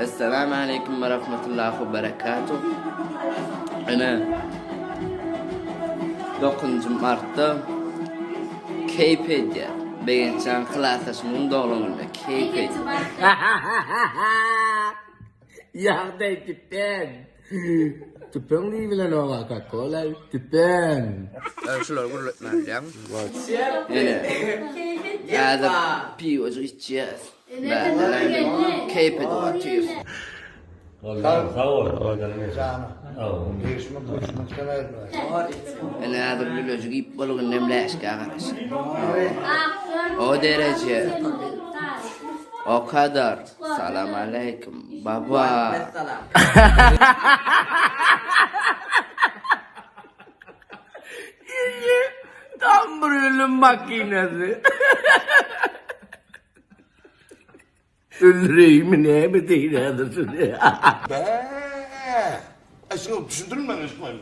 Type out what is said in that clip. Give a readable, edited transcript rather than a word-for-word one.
Essalamu aleýkum we rahmetullahi we berekatuh. Ine 9 martda keýp edýär. Begençjan klasdaşymyň doglan gününe keýp edýär. Ýagdaý tüpen. Tüpeň diýibilen oňa kakola tüpen. Şulary gürletmän bilýäňmi? Ine. Häzir piwojyk içýäs. Keýp edip otyrys. Sag bol. Ine häzir lülejik iýip bolup indem läşkä garaşýar. O dereje. O kadar. Salam aleýkum. Baba. Tam bir ölüm makinesi. Öldüreymi näme diýýärdir şuny. Bä. Aý şuny düşündirmän öýtmäýin.